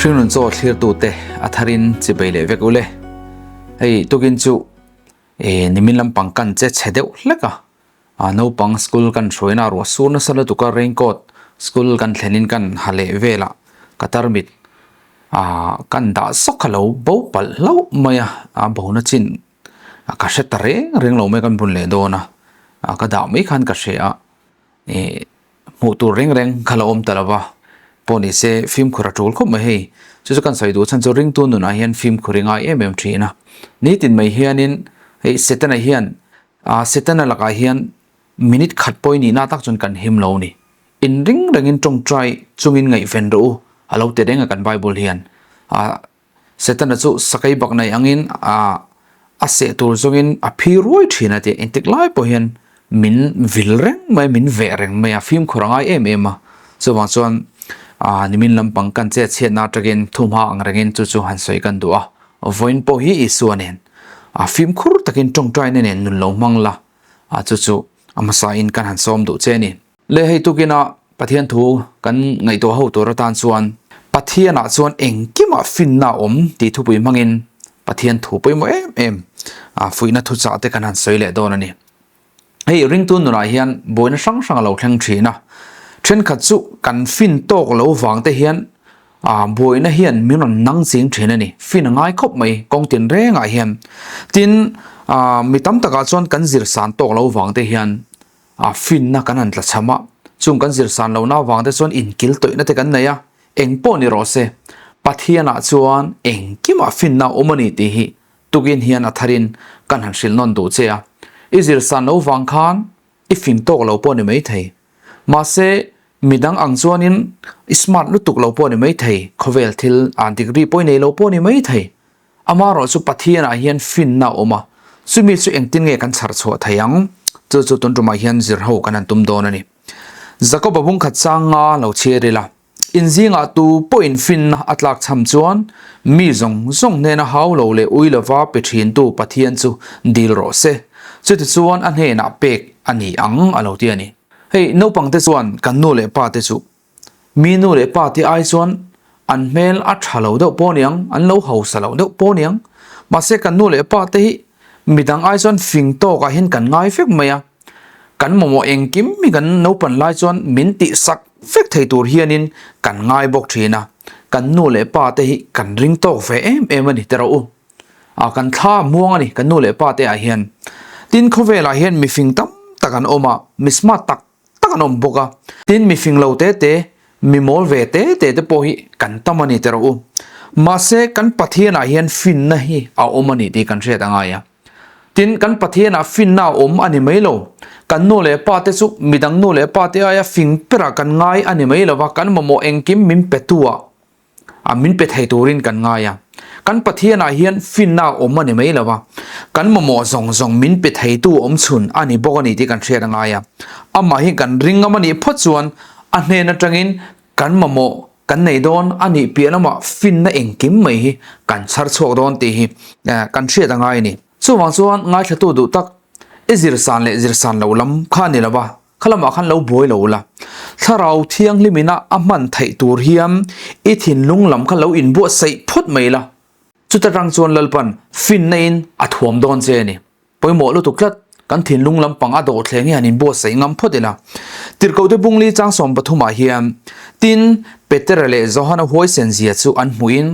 Hringnun chaw thlirtute a tharin chibei leh vek ule. Hei tukin chu e nimin lampang kan che chhe deuh hlek a. A naupang school kan hruaina ruah sur nasa lutuk a raincoat school kan thlenin kan ha leh vel a ka tarmit ah kan dah sawk kha lo bo palh hlauh mai a a bona chin ka hre ta reng reng lo mai kan bun leh dawn a ah ka dah mai khan ka hre a ih hmuh tur reng reng kha la awm ta lo va pawh ni se fimkhur a tul khawp mai hei chu chu kan sawi duh chhan chu ringtu nunah hian fimkhur i ngai em em thin a nitin mai hianin hei setana hian A Setana lakah hian minute khat pawh i nihna tak chuan kan him lo a ni. In ring rengin tawngtai chungin ngaihven rawh u, a lo ti reng a kan Bible hian. A Setana chu sakei bak nei angin a a seh tur zawngin a phi ruai thin a tia engtik lai pawh hian min vil reng mai a, min veh reng mai a, fimkhur a ngai em em a. Chuvang chuan a nimin lampang kan chet chhiatna atangin thuhma ang rengin chu chu han sawi kan duh a. Vawiin pawh hi Isua nen a fimkhur takin tawngtaina nen nun lo hmang la, a chu chu a hmasa in kan han sawm duh che a ni. Le hei tukina Pathian thu kan ngaihtuah ho tur atan chuan Pathianah chuan engkimah finna a awm tih thupui hmangin Pathian thu pawimawh em em a fuihna thuchah te kan han sawi leh dawn a ni. Hei ringtu nunah hian buaina hrang hrang a lo thleng thin a, thenkhat chu kan fin tawk lo vang te hian ah buaina hian min rawn nang ching thin a ni, fin a ngai khawp mai kawng tin rengah hian. Tin, ah mi tam takah chuan kan zir san tawk lo vang te hian ah finna kan han tla cham a, chung kan zir san lohna vang te chuan inkil tawihna te kan nei a, eng pawh ni rawh se, Pathianah chuan engkimah finna a awm a ni tih hi Tukin hian a tharin kan han hrilh nawn duh che a, i zir san lo vang khan i fing tawk lo pawh ni mai thei. Mahse, midang ang chuanin i smart lutuk lo pawh ni mai thei, khawvel thil an degree pawh i nei lo pawh ni mai thei. Amaherawh chu Pathianah hian finna a awm a, chumi chu engtin nge kan chhar chhuah thei ang? Chu chu tun tumah hian zir ho kan han tum dawn a ni. Jakoba bungkhat changa lo chhiar ila. Inzingah tu pawhin finna a tlak cham chuan mi zawng zawng hnena hau lo leh ui lova pe thintu Pathian chu dil rawh se. Chutichuan a hnenah pek a ni ang a lo ti a ni. Hei naupangte chuan kan nu leh pa te chu mi nu leh pa te ai chuan an hmel a tha lo deuh pawh niang, an lo hausa lo deuh pawh niang. Mahse kan nu leh pa te hi midang ai chuan fing tawkah hian kan ngai vek mai a. Kan mamawh engkim hi kan naupan lai chuan min tihsak vek thei tur hianin kan ngai bawk thin a, kan nu leh pa te hi kan ring tawk ve em em a ni teh rawh u. A kan thla muang a ni kan nu leh pa te ah hian. Tin khawvelah hian mifing tam tak an awm a, mi smart tak tak an awm bawk a. Tin mifing lo te te, mi mawl ve te te te pawh hi kan tam a ni teh rawh u. Mahse kan Pathianah hian finna hi a awm a ni tih kan hriat a ngai a. Tin, kan Pathianah finna a awm a ni mai lo. Kan nu leh pa te chu midang nu leh pa te aia fing perah kan ngai a ni mai lo va, kan mamawh engkim min petu ah a min pe thei turin kan ngai a. Kan Pathianah hian finna a awm a ni mai lo va, kan mamawh zawng zawng min pe theitu awm chhun a ni bawk a ni tih kan hriat a ngai a. Amah hi kan ring ngam a nih phawt chuan a hnen atangin kan mamawh Kan nei dawn a nih piah lamah finna engkim mai hi kan chhar chhuak dawn tih hi kan hriat a ngai a ni. Chuvang chuan ngaithlatu duh tak i zir san leh zir san lo lam kha a ni lo va, kha lamah khan lo buai lo la. Thlarau thianghlim ina a hman theih tur hian i thinlung lam kha lo inbuatsaih phawt mai la. Chuta tang chuan Lalpan finna in a thuam dawn che a ni. Pawimawh lutuk tlat, kan thinlung lampang a dawhthleng hi han inbuatsaih ngam phawt ila. Tirhkohte Bungli chang 13 ah hian, Tin, Petera leh Johana huaisen zia chu an hmuhin,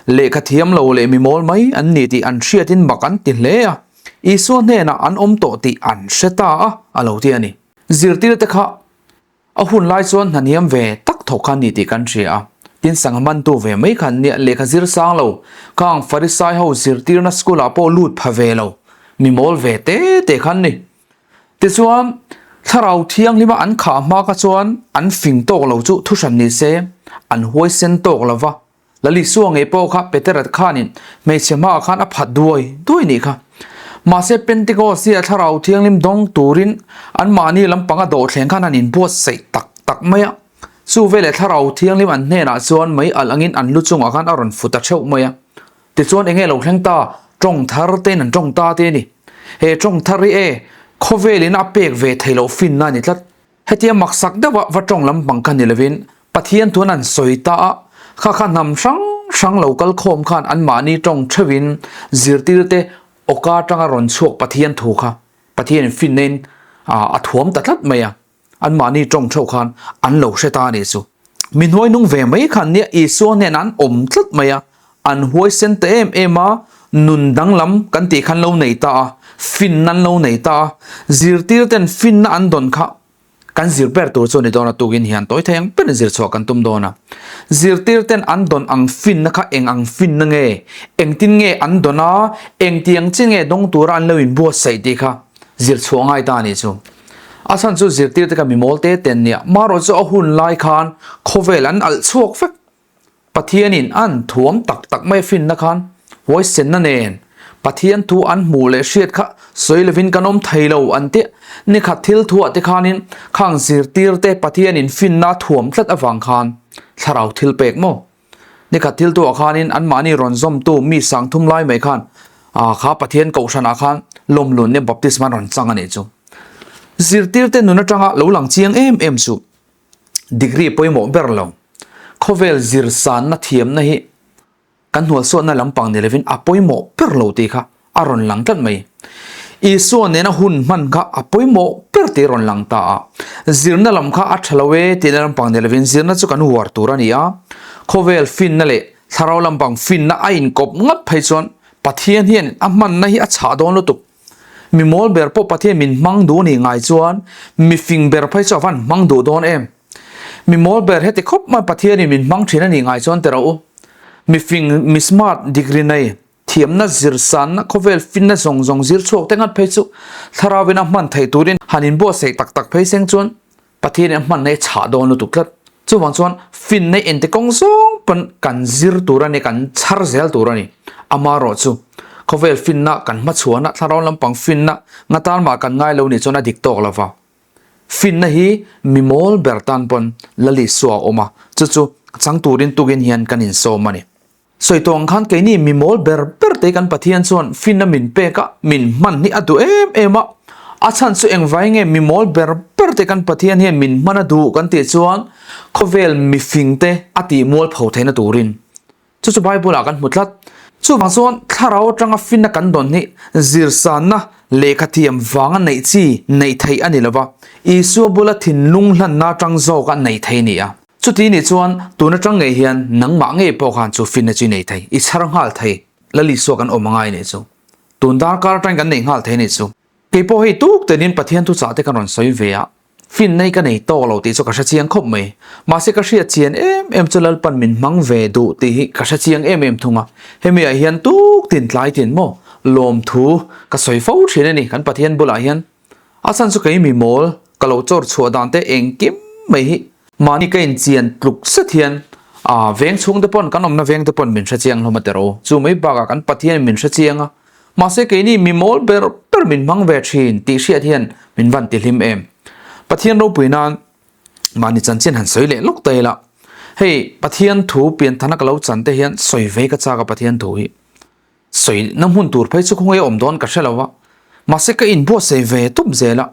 lehkha thiam lo leh mi mawl mai an ni tih an hriatin mak an ti hle a, Isua hnenah an awm tawh tih an hre ta a, a lo ti a ni. Zirtirte kha A hun lai chuan hnahniam ve tak thawk kha ni tih kan hria a, tin sangha mantu ve mai khan nia lehkha zir sang lo, khang Farisai ho zirtirna school ah pawh lut pha ve lo, mi mawl ve te te khan ni. Tichuan, thlarau thianghlima an khah hma kha chuan an fing tawk lo chu thuhran ni se, an huaisen tawk lo va, Lalisua ngei pawh kha Petera khanin hmeichhe hmaah khan a phat duai duai nih kha. Mahse Pentecost hi a thlarau thianghlim dawng turin anmahni lampanga dawhthleng khan an inbuatsaih tak tak mai a. Chu veleh thlarau thianghlim an hnenah chuan mei alh angin an lu chungah khan a rawn fu ta theuh mai a. Tichuan enge lo thleng ta, tawng thar tein an tawng ta te a ni. He tawng thar hi e, khawvelin a pek ve theih loh finna a ni tlat. Hetia maksak deuha va tawng lampang kha ni lovin Pathian thuan an sawi ta a, kha kha hnam hrang hrang lo kal khawm khan anmahni tawng theuhin zirtirte awka atanga rawn chhuak Pathian thu kha Pathianin finnain a thuam ta tlat mai a, anmahni tawng theuh khan an lo hre ta a nih chu. Mi hnuai nung ve mai khan nia Isua hnenah an awm tlat mai a, an huaisen ta em em a, nun danglam kan tih khan lo nei ta a, finna an lo nei ta a, zirtirten finna an dawn kha Kan zir ber tur chu a ni dawn a, tukin hian tawi thei ang berin zir chhuah kan tum dawn a. Zirtir ten an dawn ang finna kha eng ang finna nge, engtin nge an dawn a, engtiang chi nge dawng tura an lo inbuatsaih tih kha zir chhuah ngai ta a nih chu. A chhan chu zirtir te kha mi mawl te te an nia, marawh chu a hun lai khan khawvel an alh chhuak vek. Pathianin an thuam tak tak mai finna khan huaisenna nen Pathian thu an hmuh leh hriat kha sawi lovin kan awm thei lo an ti. Nikhat thil thuah te khanin khang zirtir te Pathianin finna a thuam tlat avang khan thlarau thil pek maw? Nikhat thil thuah khanin anmahni rawn zawmtu mi sangthum lai mai khan kha Pathian kohhranah khan lawmlun leh baptisma an rawn chang a nih chu. Zirtir te nun atanga lo lang chiang em em chu. Degree pawimawh ber lo. Khawvel zir sanna thiamna hi kan hnualsuatna lampang ni lovin a pawimawh ber lo tih kha a rawn lang tlat mai. Isua nena hun hman kha a pawimawh ber tih a rawn lang ta a. Zirna lam kha a tha lo e tihna lampang ni lovin zirna chu kan uar tur a ni a. Khawvel finna leh thlarau lampang finna a inkawp ngat phei chuan Pathian hian a hmanna hi a chhah dawn lutuk. Mi mawl ber pawh Pathian min hmang duh nih ngai chuan mi fing ber phei chu a van hmang duh dawn em? Mi mawl ber heti khawp mai Pathianin min hmang thin a nih ngai chuan teh rawh u. Mi fing, mi smart, degree nei, thiamna zir sanna, khawvel finna zawng zawng zir chhuak te ngat phei chu thlarauin a hman theih turin han inbuatsaih tak tak phei seng chuan Pathianin a hmanna hi chhah dawn lutuk tlat. Chuvang chuan finna hi engti kawng zawng pawn kan zir tur a ni, kan chhar zel tur a ni. Amaherawh chu khawvel finna kan hmachhuahna, thlarau lampang finna nga tan mah kan ngai lo nih chuan a dik tawk lo va. Finna hi mi mawl ber tan pawn Lal Isua a awm a, chu chu chang turin tukin hian kan insawm a ni. Sawi tawh ang khan keini mi mawl ber ber te kan Pathian chuan finna min pek a, min hman hi a duh em em a. A chhan chu engvai nge mi mawl ber ber te kan Pathian hian min hman a duh kan tih chuan khawvel mifing te a tih mual pho theihna turin chu chu Bible ah kan hmu tlat. Chuvang chuan thlarau atanga finna kan dawn hi zirsanna lehkha thiam vanga neih chi neih theih a ni lova, Isua bula thinlung hlanna atang zawka neih theih a ni a. Chuti nih chuan tun atang ngei hian nangmah ngei pawh khan chu finna chu i nei thei, i chhar nghal thei. Lal Isua kan awm angai nih chu. Tun darkar atangin kan nei nghal thei nih chu. Kei pawh hei tuk tenin Pathian thuchah te kan rawn sawi ve a, finna hi ka nei tawk lo tih chu ka hre chiang khawp mai. Mahse ka hriat chian em em chu Lalpan min hmang ve duh tih hi ka hre chiang em em thung a. Hemi ah hian tuk tin tlai tin maw lawmthu ka sawi fo thin a ni kan Pathian bulah hian. A chhan chu kei mi mawl ka lo chawr chhuah dan te engkim mai hi mahni ka inchian tluk zet hian a veng chhung te pawn kan awmna veng te pawn min hre chiang hlawm a tero. Chu mai bakah kan Pathian min hre chiang a, mahse keini mi mawl ber ber min hmang ve thin tih hriat hian min van ti hlim em. Pathian ropui nan mahni chanchin han sawi leh lawk ta ila, hei Pathian thu pianthana ka lo chan te hian sawi ve ka chak a Pathian thu hi. Sawina hmun tur phei chu khawnge awm dawn ka hre lo a, mahse ka inbuatsaih ve tawp zel a,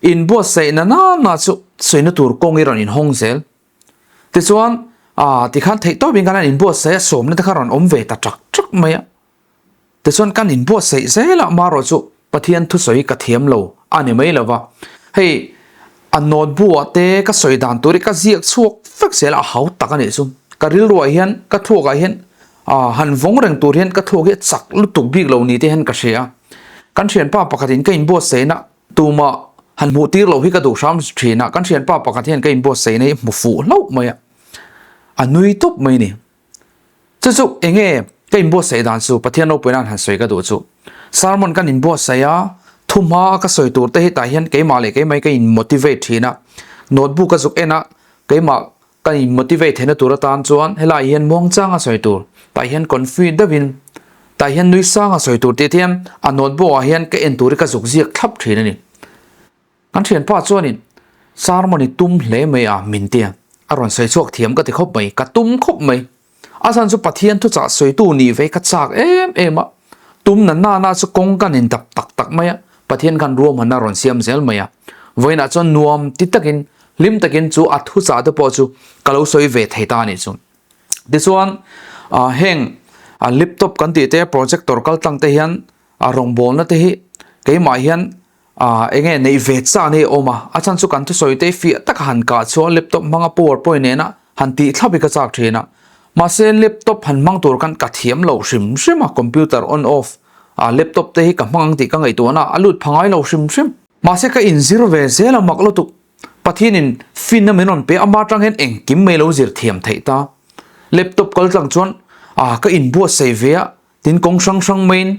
inbuatsaihna nana chu sawina tur kawng i rawn inhawng zel. Tichuan ah tikhan theih tawpin kan han inbuatsaih a, sawmna te kha rawn awm ve ta ṭak ṭak mai a. Tichuan kan inbuatsaih zel a, marawh chu Pathian thusawi ka thiam lo a ni mai lo va, hei a note ah te ka sawi dan tur hi ka ziak chhuak vek zel a, a hau tak a nih chu. Ka rilruah hian ka thluakah hian ah han vawng reng tur hian ka thluak hi a chak lutuk bik lo ni te hian ka hria a. Kan thianpa pakhatin ka inbuatsaihna tumah han hmuh tir loh hi ka duh hram thin a, kan thianpa pakhat hian ka inbuatsaihna hi hmu fuh hlauh mai a, a nui tawp mai ni. Chu chu eng nge ka inbuatsaih dan chu Pathian ropui nan han sawi ka duh chu. Sermon kan inbuatsaih a, thuhma ka sawi tur te hi tah hian keimah leh keimah hi ka in motivate thin a, notebook ka zuk en a, keimah ka in motivate theihna tur atan chuan helai hian muangchanga sawi tur, tah hian confi deuhin, tah hian nui sanga sawi tur tih te hian a notebook ah hian ka en tur hi ka zuk ziak thlap thin a ni. Kan thianpa chuanin sermon i tum hle mai a min tia a rawn sawi chhuak thiam ka ti khawp mai, ka tum khawp mai. A chhan chu Pathian thuchah sawitu nih ve ka chak em em a, tum na na na chu kawng kan in dap tak tak mai a, Pathian khan ruahmanna a rawn siam zel mai a. Vawiinah chuan nuam ti takin, hlim takin chu a thuchah te pawh chu ka lo sawi ve thei ta a nih chu. Tichuan, Heng laptop kan tih te projector kal tlang te hian a rawngbawlna te hi keimah hian eng nge neih ve chak ni a awm a, a chhan chu kan thusawi te fiah taka han kah chuan laptop hmanga powerpoint nena han tih thlap hi ka chak thin a, mahse laptop han hmang tur khan ka thiam lo hrim hrim a, computer on off a laptop te hi ka hmang ang tih ka ngaihtuahna a lut pha ngai lo hrim hrim. Mahse ka inzir ve zel a mak lutuk, Pathianin finna min rawn pe a, ama atang hian engkim mai lo zir thiam theih ta. Laptop kal tlang chuan ah ka inbuatsaih ve a, tin kawng hrang hrang maiin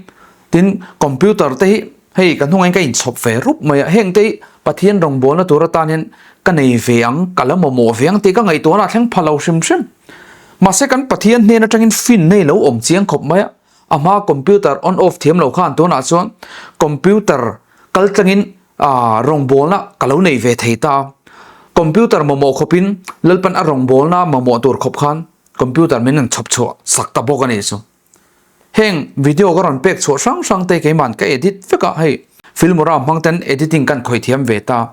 tin computer te hi hei ka hnungah hian ka inchhawp ve rup mai a, heng te hi Pathian rawngbawlna tur atan hian ka nei ve ang, ka la mamawh ve ang tih ka ngaihtuahna a thleng pha lo hrim hrim. Mahse kan Pathian hnen atangin finna hi lo awm chiang khawp mai a, a hmaa computer on off thiam lo khan tunah chuan computer kal tlangin rawngbawlna ka lo nei ve thei ta a, computer mamawh khawpin Lalpan a rawngbawlna mamawh tur khawp khan computer min rawn chhawp chhuah sak ta bawk a nih chu. Heng video ka rawn pek chhuah hrang hrang te keiman ka edit vek a, hei Filmora hmang ten editing kan khawih thiam ve ta.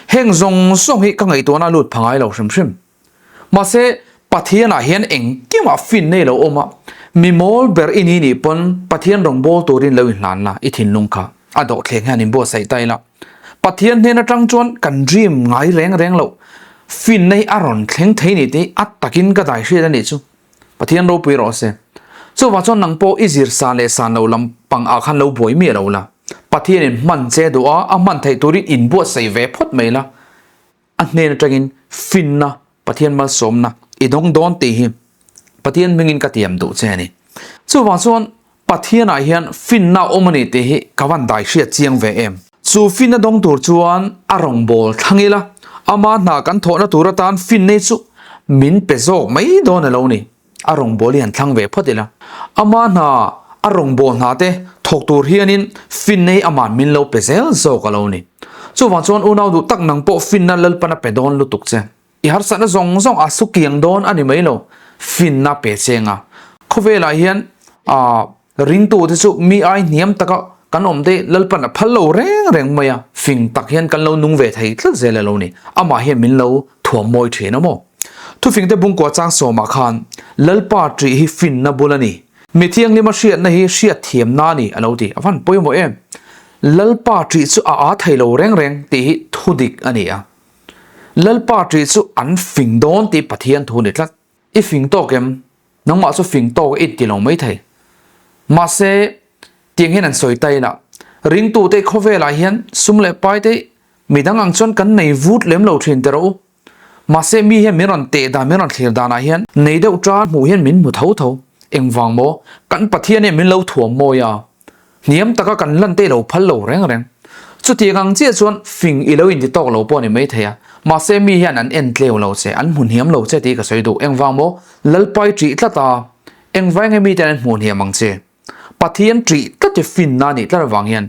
Heng zawng zawng hi ka ngaihtuahna lut pha ngai lo hrim hrim. Mahse Pathianah hian engkimah fin nei lo awm a, mi mawl ber i ni nih pawn Pathian rawngbâwl turin lo inhlan la, i thinlung kha a dawhthleng hian inbuatsaih ta ila. Pathian hnen atang chuan kan dream ngai reng reng loh finna hi a rawn thleng thei ni tih a takin ka dai hriat a nih chu. Pathian ropui rawh se. Chuvang chuan nang pawh i zir san leh san lo lam pang ah khan lo buai miah lo la. Pathianin hman che duh a, a hman theih turin inbuatsaih ve phawt mai la. A hnen atangin finna, Pathian malsawmna i dawng dawn tih hi Pathian hmingin ka tiam duh che a ni. Chuvang chuan Pathianah hian finna a awm a ni tih hi ka van dai hriat chiang ve em. Chu finna dawng tur chuan a rawngbâwl thlang ila, ama hna kan thawhna tur atan finna hi chu min pe zawk mai dawn a lo ni. A rawngbâwl hi han thlang ve phawt ila, ama hna a rawngbâwl hna te thawk tur hianin finna hi ama'n min lo pe zel zawk a lo ni. Chuvang chuan unau duh tak nang pawh finna Lalpan a pe dawn lutuk che. I harsatna zawng zawng a su kiang dawn a ni mai lo, finna pe cheng a. Khawvelah hian aah ringtute chu mi ai hniam taka kan awm te Lalpan a phal lo reng reng mai a, fing tak hian kan lo nung ve thei tlat zel a lo ni. Amah hian min lo thuam mawi thin a maw? Thufingte bungkua chang sawmah khan Lalpa ṭih hi finna bul a ni. Mi thianghlima hriatna hi hriatthiamna a ni a lo ti. A van pawimawh em? Lalpa ṭih chu a â thei lo reng reng tih hi thudik a ni a. Lalpa ṭih chu an fing dawn tih Pathian thu ni tlat. I fing tawk em? Nangmah chu fing tawk i inti lo mai thei. Mahse, tiang hian an sawi ta ila, ringtute khawvelah hian sum leh pai te midang ang chuan kan nei vut lem lo thin teh rawh u. Mahse, mi hian min rawn teh dan, min rawn thlir danah hian nei deuh tan hmuh hian min hmu tho tho. Engvang maw? Kan Pathian hian min lo thuam mawi a. Hniam taka kan lan te lo phal lo reng reng. Chutiang ang chiah chuan fing i lo inti tawk lo pawh a ni maithei a, mahse mi hian an en tleu lo che, an hmu hniam lo che tih ka sawi duh. Engvang maw? Lalpai ṭih tlat a, engvai nge miten an hmuh hniam ang che? Pathian ṭih tlat hi finna a nih tlat avang hian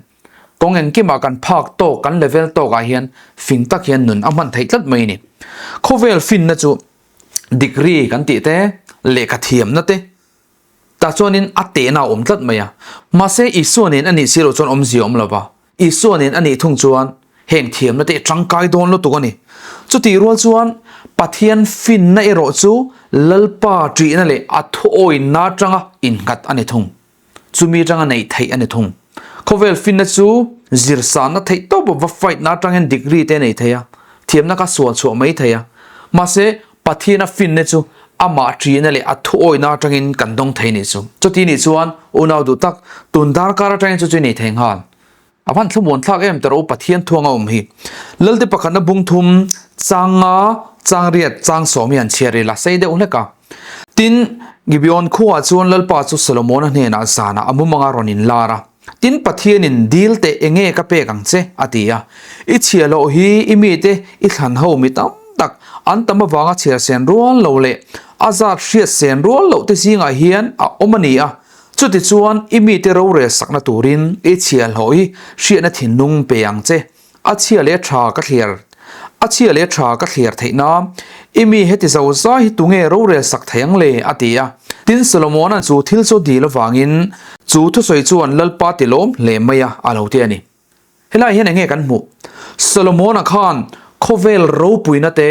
kawng engkimah kan phak tawk, kan level tawkah hian fing tak hian nun a hman theih tlat mai a ni. Khawvel finna chu degree kan tih te, lehkha thiamna te, Tah chuanin a tehna a awm tlat mai a. Mahse, Isua nen a nih si loh chuan awmzia a awm lo va. Isua nen a nih thung chuan heng thiamna te tangkai dawn lutuk a ni. Chutih rual chuan Pathian finna erawh chu Lalpa ṭihna leh a thuawinna atanga innghat a ni thung. Chumi atanga neih theih a ni thung. Khawvel finna chu zirsanna theih tawp va fight na atangin degree te nei thei a, thiamna kha sual chhuah mai thei a. Mahse, Pathiana finna chu amah ṭihna leh a thuawihna atangin kan dawng thei nih chu. Chuti nih chuan unau duh tak, tun darkar atangin chu chu i nei thei nghal. A van thlamuan thlak em tawh rawh u Pathian thuanga awm hi. Lalte pakhatna bung thum, chang nga, chang riat, chang sawm hi an chhiar ila sei deuh hlek a. Tin, Gibeon khuaah chuan Lalpa chu Solomona hnenah zanah a mumanga rawn inlar a. Tin, Pathianin dil teh enge ka pek ang che? a ti a. I chhiahhlawh hi i mite i thlan ho mi tam tak an tam avanga chhiar sen rual lo leh a zat hriat sen rual loh te zingah hian a awm a ni a. Chutichuan, i mite rorel sakna turin i chhiahhlawh hi hriatna thinlung pe ang che. A chhia leh tha ka thliar A chhia leh tha ka thliar theih nan i mi heti zo zai hi tunge rorel sak thei ang le? a ti a. Tin, Solomona'n chu thil chu dil avangin chu thusawi chuan Lalpa ti lawm hle mai a, a lo ti a ni. Helai hian enge kan hmuh? Solomona khan khawvel ropuina te,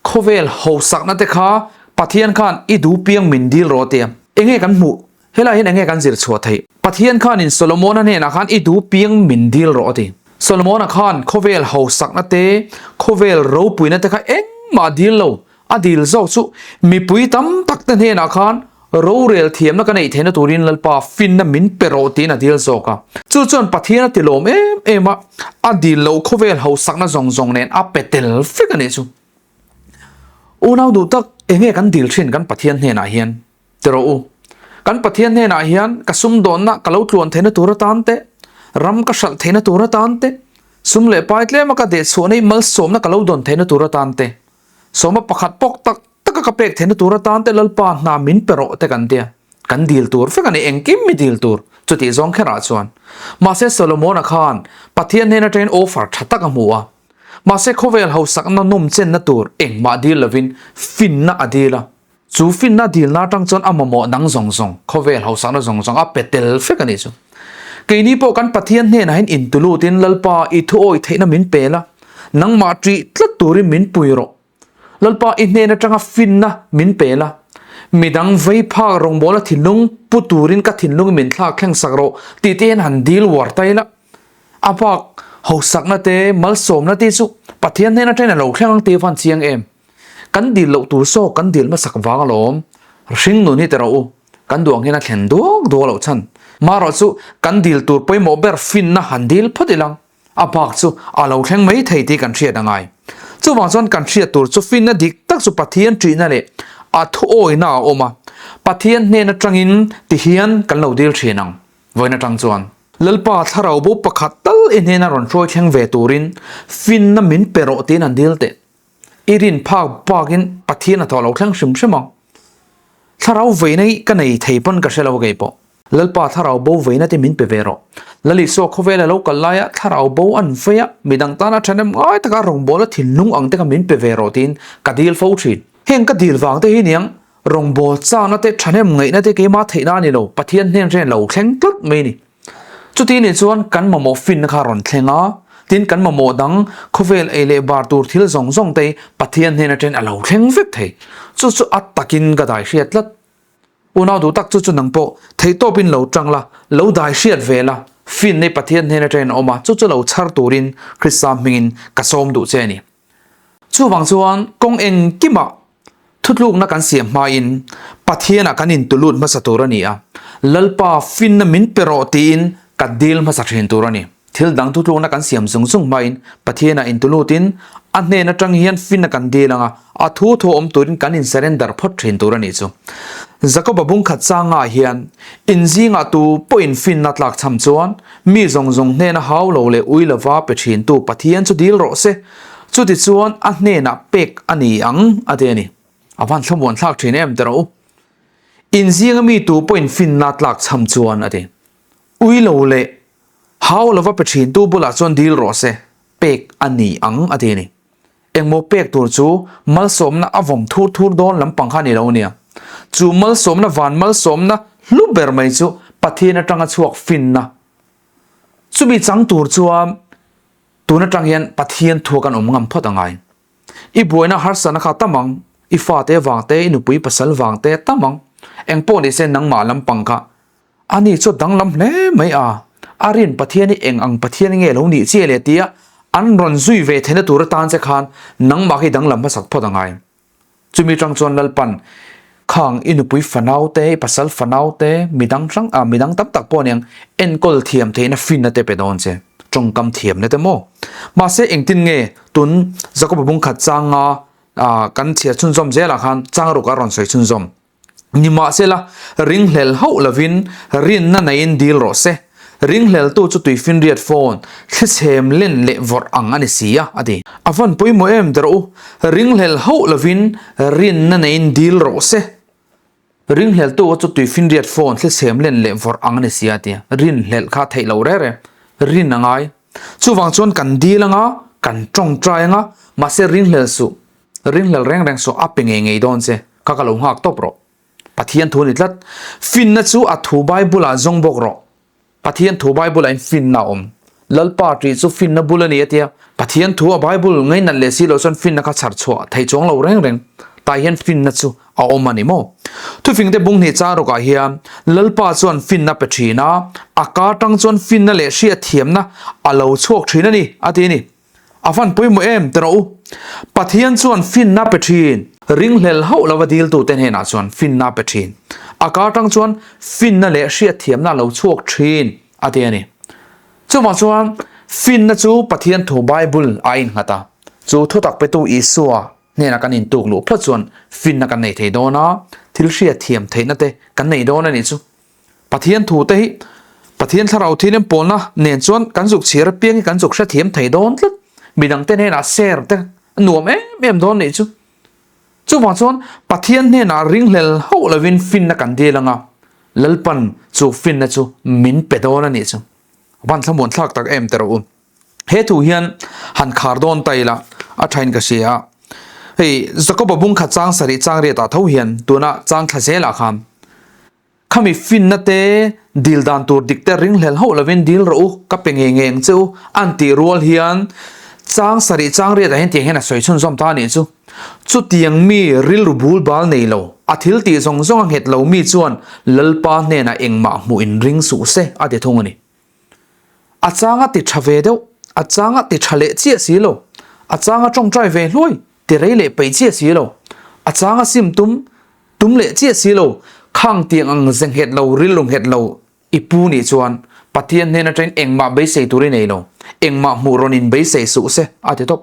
khawvel hausakna te kha Pathian khan i duh piang min dil rawh a ti a. Enge kan hmuh? Helaiah hian enge kan zir chhuah theih? Pathian khanin Solomona hnenah khan i duh piang min dil rawh a ti. Solomona khan khawvel hausakna te, khawvel ropuina te kha engmah dil lo. A dil zawk chu mipui tam tak te hnenah khan rorel thiamna ka neih theihna turin Lalpa finna min pe rawh tiin a dil zawk a. Chu chuan Pathian a tilawm em em a, a dil loh khawvel hausakna zawng zawng nen a pe tel vek a nih chu. Unau duh tak, enge kan dil thin kan Pathian hnenah hian? Ti rawh u. Kan Pathian hnenah hian ka sumdawnna ka lo tluan theihna tur atan te, ram ka hralh theihna tur atan te, sum leh pai tlema ka dehchhuahna i malsawmna ka lo dawn theihna tur atan te, sawma pakhat pawk tak taka ka pek theihna tur atan te Lalpa hna min pe rawh te kan tia. Kan dil tur vek a ni, engkim mi dil tur chutih zawng kherah chuan. Mahse Solomona khan Pathian hnen atangin offer tha tak a hmu a. Mahse khawvel hausakna nawm chenna tur engmah dil lovin finna a dil a. Chu finna dilna atang chuan a mamawh dang zawng zawng, khawvel hausakna zawng zawng a pe tel vek a nih chu. Keini pawh kan Pathian hnenah hian intulutin Lalpa i thuawi theihna min pe la, nangmah ṭih tlat turin min pui rawh. Lalpa i hnen atanga finna min pe la, midang vei phak rawngbawla thinlung pu turin ka thinlung min thlak thleng sak rawh tih te hian han dil uar ta ila. A bak hausakna te, malsawmna te chu Pathian hnen atangin a lo thleng ang tih a van chiang em? Kan dil loh tur saw kan dil hmasak vang alawm. Hringnun hi ti rawh u, kan duang hian a thlen duak duak loh chhan. Marawh chu kan dil tur pawimawh ber finna han dil phawt ilang. A bak chu a lo thleng mai thei tih kan hriat a ngai. Chuvang chuan kan hriat tur chu finna dik tak chu Pathian ṭihna leh a thuawina a awm a. Pathian hnen aṭangin ti hian kan lo dil ṭhin ang. Vawiin aṭang chuan Lalpa thlarau bo pakhat tal i hnena rawn hruai thleng ve turin finna min pe rawh tiin an dil teh. I rin phak bakin Pathian a thawh lo thleng hrim hrim ang. Thlarau veina hi ka nei thei pawn ka hre lo kei pawh. Lalpa thlarau bo veina te min pe ve rawh. Lalisua khawvela lo kal laia thlarau bo an vei a, midang tana ṭhahnem ngai taka rawngbawla thinlung ang te kha min pe ve rawh tiin ka dil fo ṭhin. Heng ka dil vang te hi niang rawngbâwl châkna te ṭhahnem ngaihna te keimah theihna a ni lo, Pathian hnen hren lo thleng tlat mai a ni. Chuti nih chuan kan mamawh finna kha rawn thleng a, tin kan mamawh dang khawvel ei leh bar tur thil zawng zawng te Pathian hnen aṭangin a lo thleng vek thei. Chu chu a takin ka dai hriat tlat. Unau duh tak chu chu nang pawh theihtawpin lo ṭang la, lo dai hriat ve la, finna i Pathian hnen aṭangin a awm a, chu chu lo chhar turin Krista hmingin ka sawm duh che a ni. Chuvang chuan kawng engkimah thutlukna kan siam hmain Pathianah kan intulut hmasa tur a ni a, Lalpa finna min pe rawh tiin ka dil hmasa thin tur a ni. Thil dang thutlukna kan siam zung zung hmain Pathianah intulutin a hnen atang hian finna kan dil ang a, a thu thu awm turin kan in surrender phawt thin tur a nih chu. Jakoba bungkhat changah hian inzingah tu pawhin finna tlakchham chuan Mi zawng zawng hnena hau lo leh ui lova pe thintu Pathian chu dil rawh se, chutichuan a hnenah pek a ni ang, a ti a ni. A van thlamuan thlak thin em ti rawh u. Inzinga mi tu pawhin finna tlak chham chuan, a ti. Ui lo leh hau lova pe thintu bulah chuan dil rawh se, pek a ni ang, a ti a ni. Engmaw pek tur chu malsawmna a vawm thur thur dawn lampang kha a ni lo nia. Chu malsawmna van malsawmna hlu ber mai chu Pathian atanga chhuak finna. Chumi chang tur chuan tun atang hian Pathian thua kan awm ngam phawt a ngai. I buaina harsatna kha tam ang, i fate vang te, i nupui pasal vang te tam ang. Engpawh nise nangmah lampang kha Ani chu danglam hle mai a, a rin Pathian hi eng ang Pathian nge lo nih chiah le tia an rawn zui ve theihna tur atan che khan nangmah hi danglam hmasak phawt a ngai. Chumi tang chuan Lalpan khang i nupui fanau te, i pasal fanau te, midang hrang ah midang tam tak pawh aniang enkawl thiam theihna finna te pe dawn che, tawngkam thiamna te maw. Mahse engtin nge tun Jakoba bungkhat changa kan chhiar chhunzawm zelah khan changruk a rawn sawi chhunzawm. Nimahsela, ringhlel hauh lovin rinna neiin dil rawh se. Ringhleltu chu tuifinriat phone, thlichhem len leh vawrh ang a ni si a, a ti. A van pawimawh em ti rawh u. Ringhlel hauh lovin rinna neiin dil rawh se. Ringhleltu kha chu tuifinriat phone, thlichhem len leh vawrh ang a ni si a, a ti. Rinhlelh kha a theih loh reng reng. Rin a ngai. Chuvang chuan kan dil anga, kan tawngtai anga, mahse ringhlel suh. Ringhlel reng reng saw a pe ngei ngei dawn che, ka ka lo nghak tawp rawh. Pathian thu a ni tlat. Finna chu a thu Bible-ah zawng bawk rawh. Pathian thu Bible-ah in finna a awm. Lalpa ṭih chu finna bul a ni a tia. Pathian thu a Bible ngainat leh si loh chuan finna kha chhar chhuah thei chuang lo reng reng. Tah hian finna chu a awm a ni maw? Thufingte bung hnih chang rawkah hian Lalpa chuan finna pe thin a, a ka tang chuan finna leh hriatthiamna a lo chhuak thin a ni, a ti a ni. A van pawimawh em ti rawh u. Pathian chuan finna pe thin. Ringhlel hauh lova diltute hnenah chuan finna pe thin. A ka tang chuan finna leh hriatthiamna a lo chhuak thin, a ti a ni. Chuvang chuan finna chu Pathian thu Bible a innghat a, chu thutak petu Isua hnenah kan intuk luh phawt chuan finna kan nei thei dawn a, thil hriatthiam theihna te kan nei dawn a nih chu. Pathian thu te hi Pathian thlarau thilin pawlna nen chuan kan zuk chhir apiang hi kan zuk hrethiam thei dawn tlat. Midangte hnenah share te a nuam em em dawn nih chu. Chuvang chuan Pathian hnenah ringhlel hauh lovin finna kan dil anga, Lalpan chu finna chu min pe dawn a nih chu. Van thlamuan thlak tak em teh rawh u. He thu hian han khar dawn ta ila a thain ka hria a. Hei Jakoba bung khat chang sarih chang riatah tho hian tuna chang thla zelah khan khami finna te dil dan tur dik te ringhlel hauh lovin dil rawh u ka pe ngei ngei ang che u an tih rual hian chang sarih chang riatah hian tiang hian a sawi chhunzawm ta a nih chu. Chutiang mi rilru bul bal nei lo, a thil tih zawng zawng a nghet lo mi chuan Lalpa hnenah engmah hmuh in ring suh se a ti thung a ni. A changa ti tha ve deuh, a changa ti tha leh chiah si lo, a changa tawngtai ve hluai, ti rei leh peih chiah si lo, a changa sim tum, tum leh chiah si lo, khang tiang ang ze nghet lo, rilru nghet lo i pu nih chuan Pathian hnen atangin engmah beisei tur i nei lo, engmah hmuh rawn in beisei suh se a ti tawp.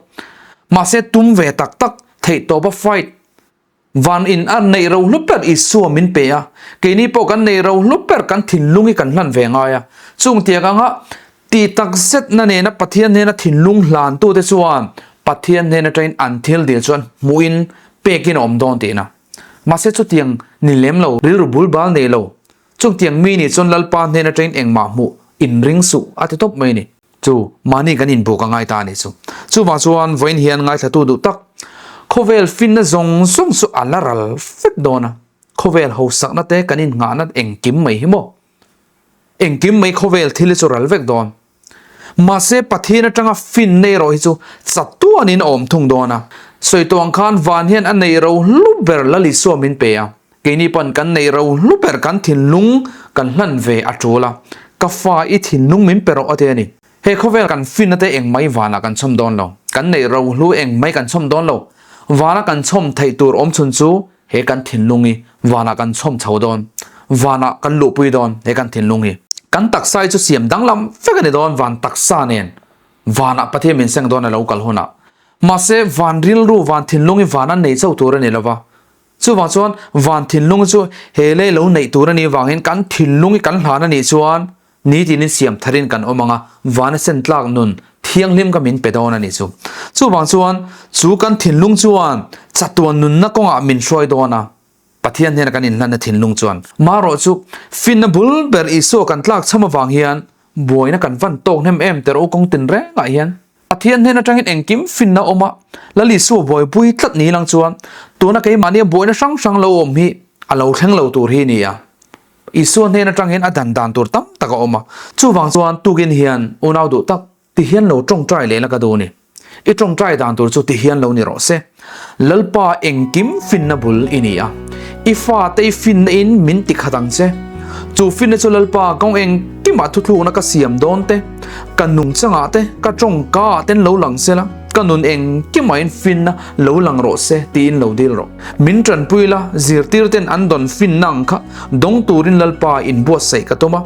Mahse tum ve tak tak theihtawpa fight Van in a neih ro hlu ber Isua min pe a, keini pawh kan neih ro hlu ber kan thinlung hi kan hlan ve ngai a. Chung tiang anga tih tak zetna nena Pathian hnena thinlung hlantute chuan Pathian hnen atangin an thil dil chuan hmuhin pekin a awm dawn tihna. Mahse chutiang ni lem lo, rilru bul bal nei lo, chung tiang mi nih chuan Lalpa hnen atangin engmah hmuh inring suh a ti tawp mai a ni. Chu mahni kan inbuk a ngai ta a nih chu. Chuvang chuan vawiin hian ngaithlatu duh tak, khawvel finna zawng zawng chu a la ral vek dawn a, khawvel hausakna te kan innghahna engkim mai hi maw? Engkim mai khawvel thil hi chu ral vek dawn. Mahse Pathian atanga finna erawh hi chu chatuanin a awm thung dawn a. Sawi tawh ang khan van hian a neih ro hlu ber Lal Isua min pe a. Keini pawn kan neih ro hlu ber kan thinlung kan hlan ve a tul a, ka fa i thinlung min pe rawh a ti a ni. He khawvel kan finna te eng mai vanah kan chhawm dawn lo, kan neih ro hlu eng mai kan chhawm dawn lo, vana kan chhawm theih tur awm chhun chu he kan thinlung hi vanah kan chhawm chho dawn, vanah kan luhpui dawn he kan thinlung hi. Kan taksa hi chu siam danglam vek a ni dawn van taksa nen vanah Pathian min seng dawn a lo kal hunah. Mahse van rilru van thinlung hi vana nei chauh tur a ni lo va, Chuvang chuan van thinlung chu he lei lo neih tur a nih vangin kan thinlung hi kan hlan a nih chuan nitinin siam tharin kan awm ang a, van a sen tlak nun thianghlim kha min pe dawn a nih chu. Chuvang chuan chu kan thinlung chuan chatuan nunna kawngah min hruai dawn a, Pathian hnena kan inhlanna thinlung chuan. Marawh chu finna bul ber Isua kan tlak chham avang hian buaina kan van tawk hnem em teh rawh u kawng tinrengah hian. Pathian hnen atangin engkim finna awm a, Lal Isua buaipui tlat ni lang chuan tuna keimahnia buaina hrang hrang lo awm hi a lo thleng lo tur hi ni a. Isua hnen atang hian a dan dan tur tam tak a awm a, chuvang chuan tukin hian unau duh tak ti hian lo tawngtai leh la ka duh ni. I tawngtai dan tur chu ti hian lo ni rawh se. Lalpa engkim finna bul i ni a, i fate i finna in min ti khat ang che. Chu finna chu Lalpa kawng engkimah thuthlukna ka siam dawn te, ka nungchangah te, ka tawngkaah ten lo lang sela, ka nun engkimah in finna lo lang rawh se tiin lo dil rawh. Min tanpui la, zirtir ten an dawn finna ang kha dawng turin Lalpa inbuatsaih ka tum a,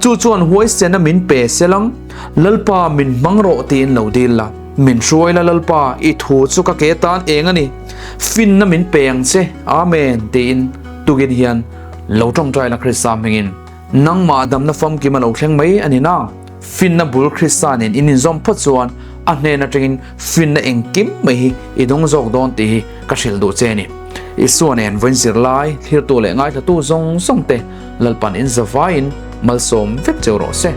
chu chuan huaisena min pe selang, Lalpa min hmang rawh tiin lo dil la. Min hruai la Lalpa, i thu chu ka ke tan eng a ni, finna min pe ang che, Amen, tiin tukin hian lo tawngtai la Krista hmingin. Nangmah damna famkim a lo thleng mai a ni na, finna bul Krista nen in inzawm phawt chuan a hnen atangin finna engkim mai hi i dawng zawk dawn tih hi ka hrilh duh che a ni. Isua nen vawiin zirlai, thlirtu leh ngaithlatu zawng zawng te Lalpan in zavaiin malsawm vek cheu rawh se.